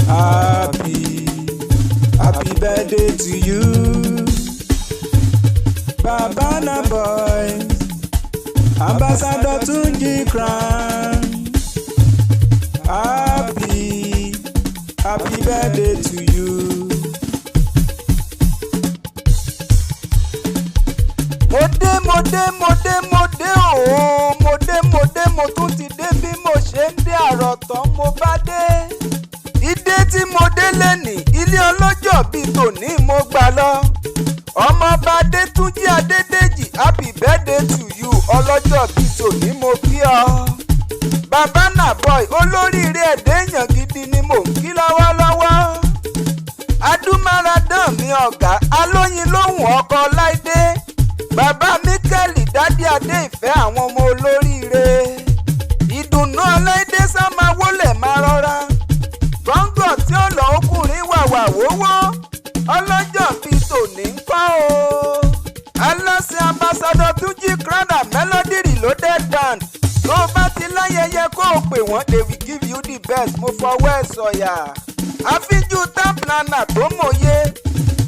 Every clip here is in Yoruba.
Happy, happy birthday to you. Babana boys, Ambassador Tunji Crown. Happy, happy birthday to you. Mo dé, mo dé, mo dé, mo dé ooo, mo dé, mo dé, mo tún ti dé bí mo ṣe ń dé àròtán mo bá dé. Ìdé tí mo dé lẹ́nìí, ilé ọlọ́jọ́ bíi tòní mo gbà lọ. Ọmọọba Adétúnjí Adédèjì, happy birthday to you, ọlọ́jọ́ bíi tòní mo kí ọ. Bàbá Nàbọ̀ì, olóríire ẹ̀dẹ́ èèyàn gidi ni mò ń kí lọ́wọ́lọ́wọ́. Adúmáradán mi ọ̀gá, alóyin lóhùn ọkọ Láìdé. Bàbá Michael Dádé Adé ìfẹ́ àwọn ọmọ olóríire. Ìdùnnú Ọláìdé sá máa wólẹ̀ máa rọra. Gbọ̀ngàn tí ó lọ ọkùnrin wàwà wówó. Ọlọ́jọ́ bíi tòní ń kọ́ o. Aláṣẹ Ambassador Tunji Crown and Melody Reloaded Band. Tó o bá ti láyẹyẹ kó o pè wọ́n, they will give you the best, mo fọwọ́ ẹ̀ sọ̀yà. Àfíjú town planner tó mòye.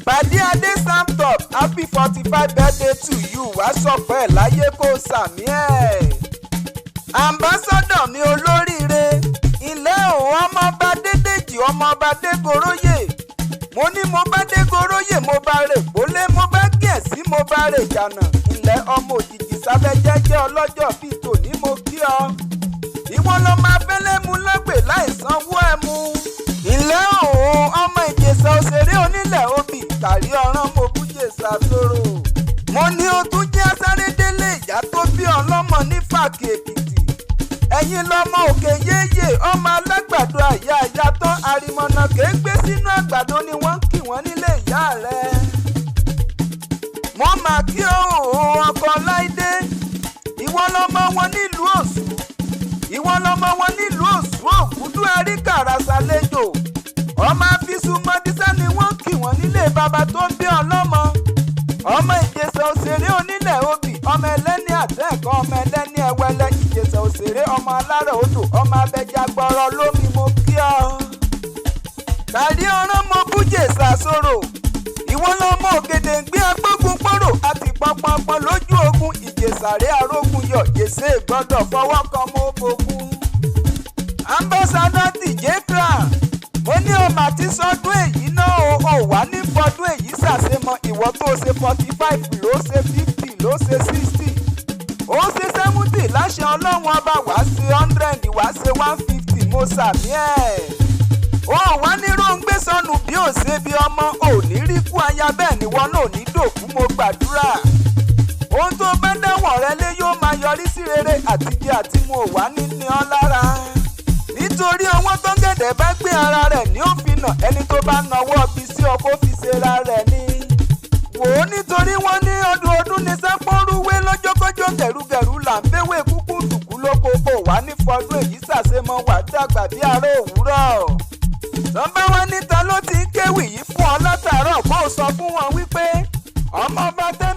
Pàdé Adé Samtop, happy 45 birthday to you, wá sọ̀pẹ́ ẹ̀ láyé kó o sàmí ẹ̀. Ambassador mi olóríire, ilé òun ọmọọba Dédèjì, ọmọọba Dégoróyè. Mo ní mo bá Dégoróyè, mo bá rè pólé, mo bá gẹ̀ẹ́sì, mo bá rè jànà. Ilẹ̀ ọmọ òjijì sábẹ́ jẹ́jẹ́ ọlọ́jọ́ bíi tòní mo kí ọ. Ìwọ lọ máa fẹ́lẹ́ mu lọ́gbè láì sanwó ẹ̀ mu. Ilé òun ọmọ Ìjẹ̀ṣà òṣèré onílẹ̀ obì tàrí ọ̀ràn mo bújẹ̀ṣà sọ̀rọ̀. Mo ní o tún jẹ́ asáré-délé ìyá tó bí ọlọ́mọ ní Fàkì Èkìtì. Ẹ̀yin lọmọ òkè yéyè, ọmọ alágbàdo àyà àyà tán àrìmọ̀nà kéé sínú àgbàdo ni wọ́n ń kì wọ́n nílé ìyá rẹ̀. Wọ́n máa kí òun ọkọ Láìdé. Ìwọ lọmọ wọn nílùú Òṣù. Ìwọ lọmọ wọn nílùú Òṣù Ògúndú àríkàrà ṣàlejò. Ọmọ àfisùmọ̀dísẹ́ ni wọ́n kì wọ́n nílé bàbá tó ń bí ọlọ́mọ. Ọmọ Ìjẹ̀ṣà òṣèré onílẹ̀ obì, ọmọ ẹlẹ́ni àtẹ̀kọ́, ọmọ ẹlẹ́ni ẹwẹ́lẹ́, Ìjẹ̀ṣà òṣèré, ọmọ alárẹ̀ odò, ọmọ abẹja gbọ́rọ̀ lómi mo kí ọ. Kàrí ọ̀ràn mo bújẹ̀ṣà sọ̀rọ̀. Ìwọ lọmọ ògèdè ń gbé agbógun pọ̀rọ̀ àti pọnpọnpọn lójú ogun. Ìjẹ̀ṣàrẹ́ arógun yọ̀ jèsè gbọ́dọ̀ fọwọ́ kan mọ́ ogun. Ambassador Tìjẹ́ Crown, mo ní o mà ti sọdún èyí náà o, ò wá ní fọdún èyí ṣàṣemọ. Ìwọ tó ṣe 45 ló ṣe 50 ló ṣe 60 ó ṣe 70, láṣẹ Ọlọ́run ọba wàá ṣe 100, wàá ṣe 150, mo ṣàmì ẹ̀. Ó wá ní róńgbé sọnù bí ò ṣe bí ọmọ ò ní rí kú aya, bẹ́ẹ̀ ni wọn náà ò ní dòkú, mo gbàdúrà. Ohun tó bá dáwọ̀ rẹ lé yóò máa yọrí sí rere, àtijọ́ àti mo wà ní ní ọ lára. Nítorí ọwọ́ tó ń gẹ̀dẹ̀ bá gbé ara rẹ̀ ní òfin nà, ẹni tó bá nawọ́ bí sí ọ kó fi ṣera rẹ̀ ni. Wò ó, nítorí wọ́n ní ọdún ọdún ní sápọ́nrúwé lọ́jọ́kọ́jọ́, gẹ̀rúgẹ̀rú là ń béwé kúkú dùkú lóko, kò wá ní fọdún èyí ṣàṣemọ, wà dàgbà bí ará òwúrọ̀. Tọ́ba wọn níta ló ti ń kéwì yìí fún ọ látàárọ̀, kó o sọ fún wọn wípé ọmọọba tẹ́